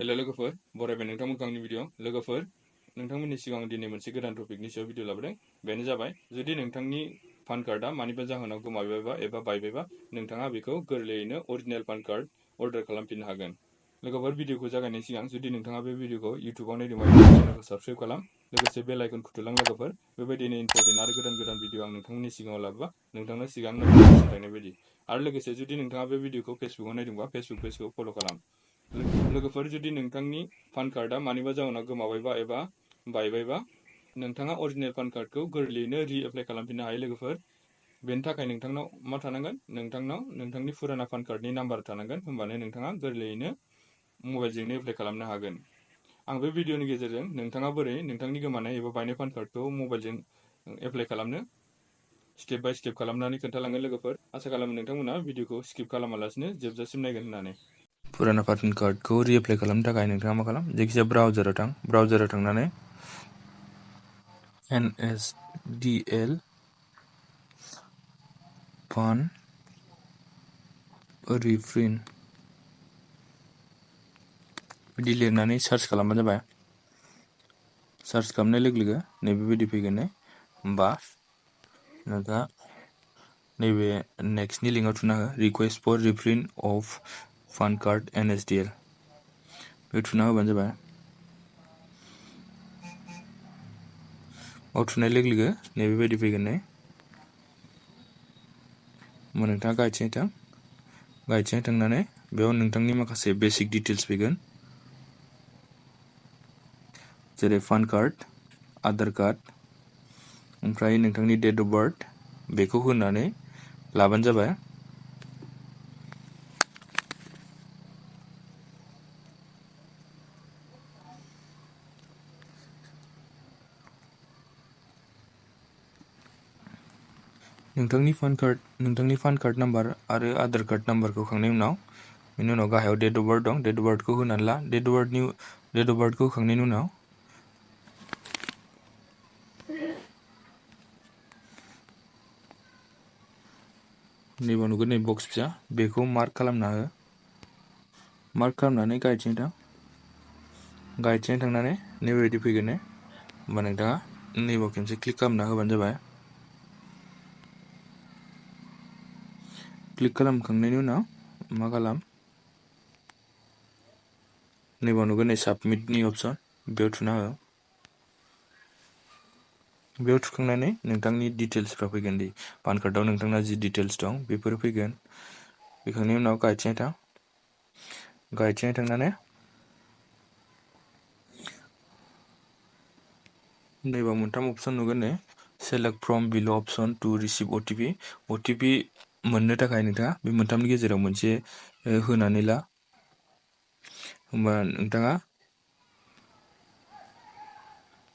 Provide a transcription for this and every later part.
Hello लोगोफोर, बरायबाय नोंथांमोनखौ आंनि video. लोगोफोर, नोंथांमोननि सिगाङाव दिनै मोनसे गोदान टपिकनि सायाव भिडिअ लाबोदों। बेनो जाबाय, जुदि नोंथांनि पान कार्डआ मानिबा जाहोनाव गोमाबायबा एबा बायबायबा नोंथाङा बेखौ गोरलैयैनो अरिजिनेल पान कार्ड अर्डार खालामफिननो हागोन। लोगोफोर, भिडिअखौ जागायनायनि सिगां जुदि नोंथाङा बे भिडिअखौ इउटुबाव नायदोंबा चेनेलखौ साबस्क्राइब खालाम, लोगोसे बेल आइकनखौ थुलां। लोगोफोर, बेबायदिनो इम्परटेन्ट आरो गोदान बिडिअ आं नोंथांमोननि सिगाङाव लाबोबा नोंथांनो सिगां नोटिफिकेसन थांनाय बायदि। आरो लोगोसे जुदि नोंथाङा बे भिडिअखौ फेसबुकाव नायदोंबा फेसबुक पेजखौ फल' खालाम। लोगोफोर, जुदि नोंथांनि पान कार्डआ मानिबा जाहोनाव गोमाबायबा एबा बायबायबा नोंथाङा अरिजिनेल पान कार्डखौ गोरलैयैनो रिएप्लाइ खालामफिननो हायो। लोगोफोर, बेनि थाखाय नोंथांनाव मा थानांगोन? नोंथांनाव नोंथांनि फुराना पान कार्डनि नाम्बार थानांगोन। होमबानो नोंथाङा गोरलैयैनो मबाइलजोंनो एप्लाइ खालामनो हागोन। आं बे भिडिअनि गेजेरजों नोंथाङा बोरै नोंथांनि गोमानाय एबा बायनाय पान कार्डखौ मबाइलजों एप्लाइ खालामनो स्टेप बाय स्टेप खालामनानै खोन्थालांगोन। लोगोफोर, आसा खालामो नोंथांमोना भिडिअखौ स्किप खालामालासिनो जोबजासिम नायगोन होननानै। फुराना पान कार्डखौ रिएप्लाइ खालामनो थाखाय नोंथाङा मा खालाम? जायखिजाया ब्राउजाराव थां। ब्राउजाराव थांनानै NSDL पान रिप्रिन्ट बिदि लिरनानै सार्च खालामबानो जाबाय। सार्च खालामनाय लोगो लोगो नैबेबायदि फैगोन। होमबा नोंथाङा नैबे नेक्स्टनि लिंकआव थुना हो। Request for reprint of PAN card NSDL बे थुना होबानो जाबाय। बाव थुनाय लोगो लोगो नैबेबायदि फैगोन। नोंथाङा गाहायथिं थां। गाहायथिं थांनानै बेयाव नोंथांनि माखासे बेसिक डिटेल्स फैगोन, जेरै पान कार्ड, आधार कार्ड, ओमफ्राय नोंथांनि डेट अफ बार्थ बेखौ होनानै लाबानो जाबाय। नोंथांनि पान कार्ड नाम्बार आरो आधार कार्ड नाम्बारखौ होखांनायनि उनाव बेनि उनाव गाहायाव डेट अफ बार्थ दं। डेट अफ बार्थखौ होनानै ला। डेट अफ बार्थखौ होखांनायनि उनाव नैबाव नुगोन नै बक्स फिसा, बेखौ मार्क खालामना हो। मार्क खालामनानै गाहायथिं थां। गाहायथिं थांनानै नैबेबायदि फैगोन। होमबा नोंथाङा नैबाव खेबसे क्लिक खालामना होबानो जाबाय। क्लिक खालामखांनायनि उनाव मा खालाम? नैबाव नुगोन नै साबमिटनि अपसन, बेयाव थुना हो। बेयाव थुखांनानै नोंथांनि डिटेल्सफ्रा फैगोन। पान कार्डआव नोंथांना जि डिटेल्स दं बेफोर फैगोन। फैखांनायनि उनाव गाहायथिं थां। गाहायथिं थांनानै नैबाव मोनथाम अपसन नुगोन। Select from below' option to receive OTP। OTP मोननो थाखाय नोंथाङा बे मोनथामनि गेजेराव मोनसे होनानै ला। होमबा नोंथाङा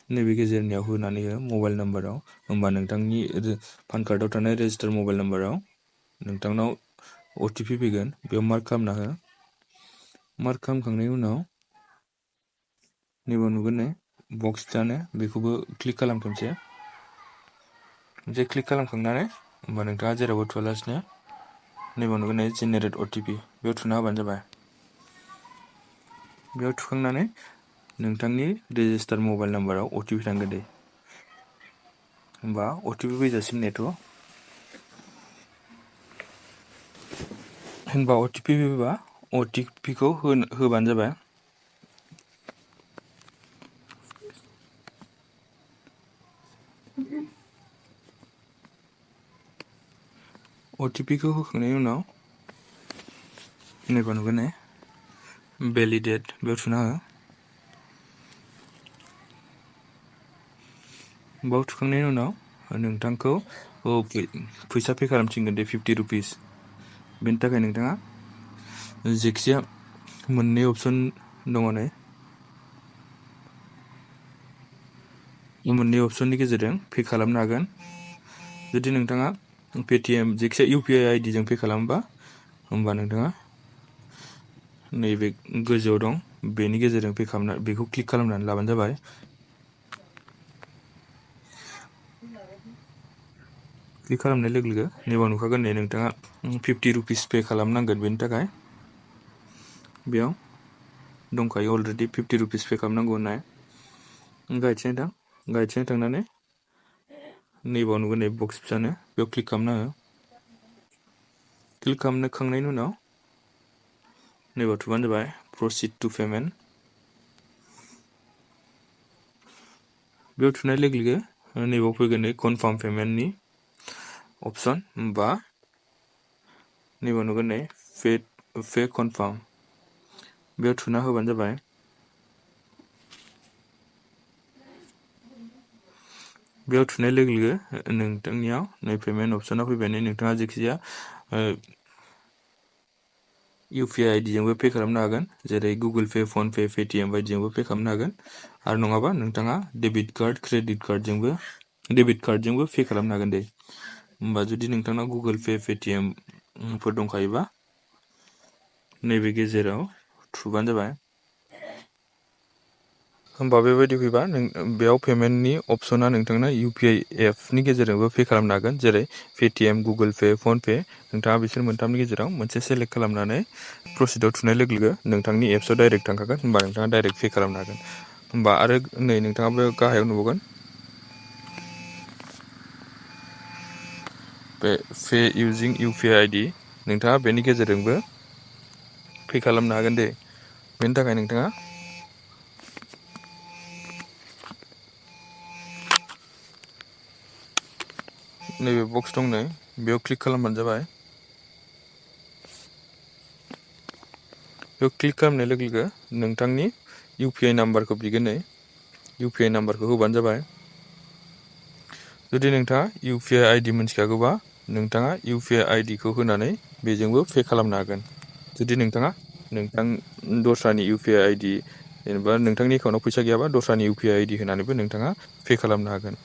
नैबे गेजेरनियाव होनानै हो मबाइल नाम्बाराव। होमबा नोंथांनि पान कार्डआव थानाय रेजिस्टार मबाइल नाम्बाराव नोंथांनाव OTP फैगोन। बेयाव मार्क खालामना हो। मार्क खालामखांनायनि उनाव नैबाव नुगोन बक्स जानो, बेखौबो क्लिक खालाम खेबसे। क्लिक खालामखांनानै होमबा नोंथाङा जेरावबो थुआलासिनो नैबाव नुगोन जेनेरेट OTP, बेयाव थुना होबानो जाबाय। बेयाव थुखांनानै नोंथांनि रेजिस्टार मबाइल नाम्बाराव OTP थांगोन। होमबा OTP फैजासिम नेथ'। होनबा OTP फैबा OTPखौ होबानो जाबाय। OTPखौ होखांनायनि उनाव नैबाव नुगोन भेलिडेट, बेयाव थुना हो। बाव थुखांनायनि उनाव नोंथांखौ फैसा पे खालामथिनगोन 50 रुपिस। बेनि थाखाय नोंथाङा जायखिजाया मोननै अपसन दङ। मोननै अपसननि गेजेरजों पे खालामनो हागोन। जुदि नोंथाङा पेटिएम जायखिजाया UPI ID जों पे खालामोबा होमबा नोंथाङा नैबे गोजौआव दं बेनि गेजेरजों पे खालामना बेखौ क्लिक खालामनानै लाबानो जाबाय। क्लिक खालामनाय लोगो लोगो नैबाव नुखागोन नोंथाङा 50 रुपिस पे खालामनांगोन। बेनि थाखाय बेयाव दंखायो अलरेडि 50 रुपिस पे खालामनांगौ होननाय। गाइडथिं थांनानै नैबाव नुगोन नै बक्स फिसानो बेयाव क्लिक खालामना हो। क्लिक खालामखांनायनि उनाव नैबाव थुबानो जाबाय प्रसिड टु पेमेन्ट। बेयाव थुनाय लोगो लोगो नैबाव फैगोन नै कनफार्म पेमेन्टनि अपसन, होमबा नैबाव नुगोन नै पे कनफार्म बेयाव थुना होबानो जाबाय। बेयाव थुनाय लोगो लोगो नोंथांनियाव नै पेमेन्ट अपसना फैबाय। नै नोंथाङा जायखिजाया UPI ID जोंबो पे खालामनो हागोन, जेरै Google Pay, phone Pay, Paytm बायदिजोंबो पे खालामनो हागोन। आरो नङाबा नोंथाङा डेबिट कार्ड, क्रेडिट कार्डजोंबो पे खालामनो हागोन दे। होमबा जुदि नोंथांनाव गुगोल पे, पेटिएम फोर दंखायोबा नैबे गेजेराव थुबानो जाबाय। होमबा बेबायदि फैबा बेयाव पेमेन्टनि अपसना नोंथांना UPI एपनि गेजेरजोंबो पे खालामनो हागोन, जेरै Paytm, Google Pay, phone pay. नोंथाङा बिसोर मोनथामनि गेजेराव मोनसे सेलेक्ट खालामनानै प्रसिडआव थुनाय लोगो लोगो नोंथांनि एप्सआव डाइरेक्ट थांखागोन। होमबा नोंथाङा डाइरेक्ट पे खालामनो हागोन। होमबा आरो नै नोंथाङा बे गाहायाव नुबावगोन पे इउजिं UPI ID। नोंथाङा बेनि गेजेरजोंबो पे खालामनो हागोन दे। बेनि थाखाय नोंथाङा नैबे बक्स दं नै बेयाव क्लिक खालामबानो जाबाय। बेयाव क्लिक खालामनाय लोगो लोगो नोंथांनि UPI नाम्बारखौ बिगोन। नै UPI नाम्बारखौ होबानो जाबाय। जुदि नोंथाङा UPI ID मोनथिखागौबा नोंथाङा UPI ID खौ होनानै बेजोंबो पे खालामनो हागोन। जुदि नोंथाङा दस्रानि UPI ID, जेनेबा नोंथांनि एकाउन्टाव फैसा गैयाबा दस्रानि UPI ID होनानैबो नोंथाङा पे खालामनो हागोन।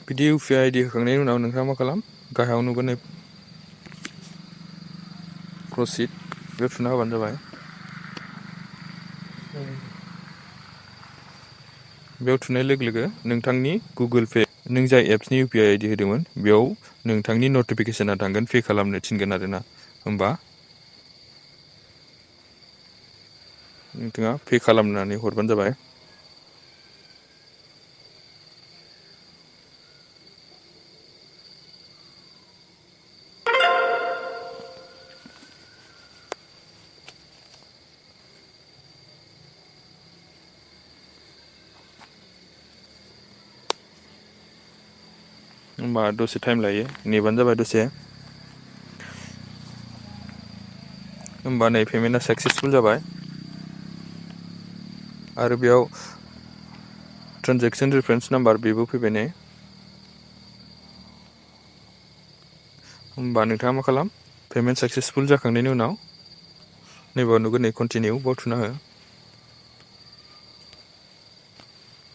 बिदि UPI ID होखांनायनि उनाव नोंथाङा मा खालाम, गाहायाव नुगोन नै प्रसिड बेयाव थुना होबानो जाबाय। बेयाव थुनाय लोगो लोगो नोंथांनि गुगोल पे, नों जाय एप्सनि UPI ID होदोंमोन बेयाव नोंथांनि नटिफिकेसना थांगोन, पे खालामनो थिनगोन आरोना। होमबा नोंथाङा पे खालामनानै हरबानो जाबाय। होमबा दसे टाइम लायो, नेबानो जाबाय दसे। होमबा नै पेमेन्टआ साक्सेसफुल जाबाय। आरो बेयाव ट्रेनजेक्सन रेफारेन्स नाम्बार बेबो फैबाय नै। होमबा नोंथाङा मा खालाम, पेमेन्ट साक्सेसफुल जाखांनायनि उनाव नैबाव नुगोन नै कन्टिनिउ बाव थुना हो।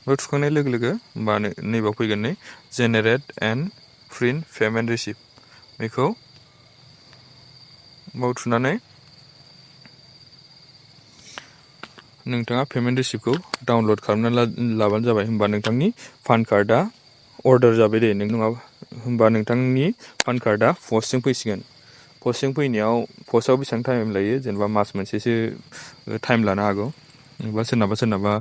बेयाव थुखांनाय लोगो लोगो होमबा नैबाव फैगोन नै generate and print payment receipt. बेखौ बाव थुनानै नोंथाङा पेमेन्ट रिसिप्टखौ डाउनलड खालामना लाबानो जाबाय। होमबा नोंथांनि पान कार्डआ अर्डार जाबाय दे। होमबा नोंथांनि पान कार्डआ पस्टजों फैसिगोन। पस्टजों फैनायाव पस्टआव बेसेबां टाइम लायो, जेनेबा मास मोनसेसो टाइम लानो हागौ, एबा सोरनाबा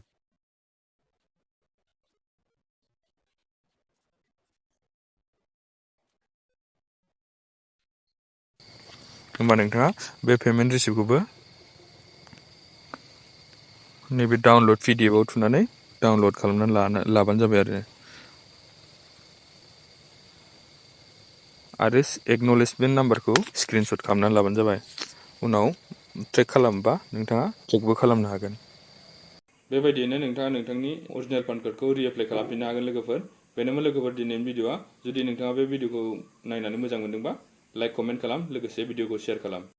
होमबा नोंथाङा बे पेमेन्ट रिसिप्टखौबो नैबे डाउनलड PDF आव थुनानै डाउनलड खालामनानै लाबानो जाबाय आरो एक्न'लेजमेन्ट नाम्बारखौ स्क्रिनशट खालामनानै लाबानो जाबाय। उनाव ट्रेक खालामबा नोंथाङा ट्रेकबो खालामनो हागोन। बेबायदियैनो नोंथाङा नोंथांनि अरिजिनेल पान कार्डखौ रिएप्लाइ खालामफिननो हागोन लोगोफोर। बेनोमोन लोगोफोर दिनैनि भिडिअ'आ। जुदि नोंथाङा बे भिडिअ'खौ नायनानै मोजां मोनदोंबा लाइक, कमेन्ट खालाम, लोगोसे भिडिअ'खौ शेयार खालाम।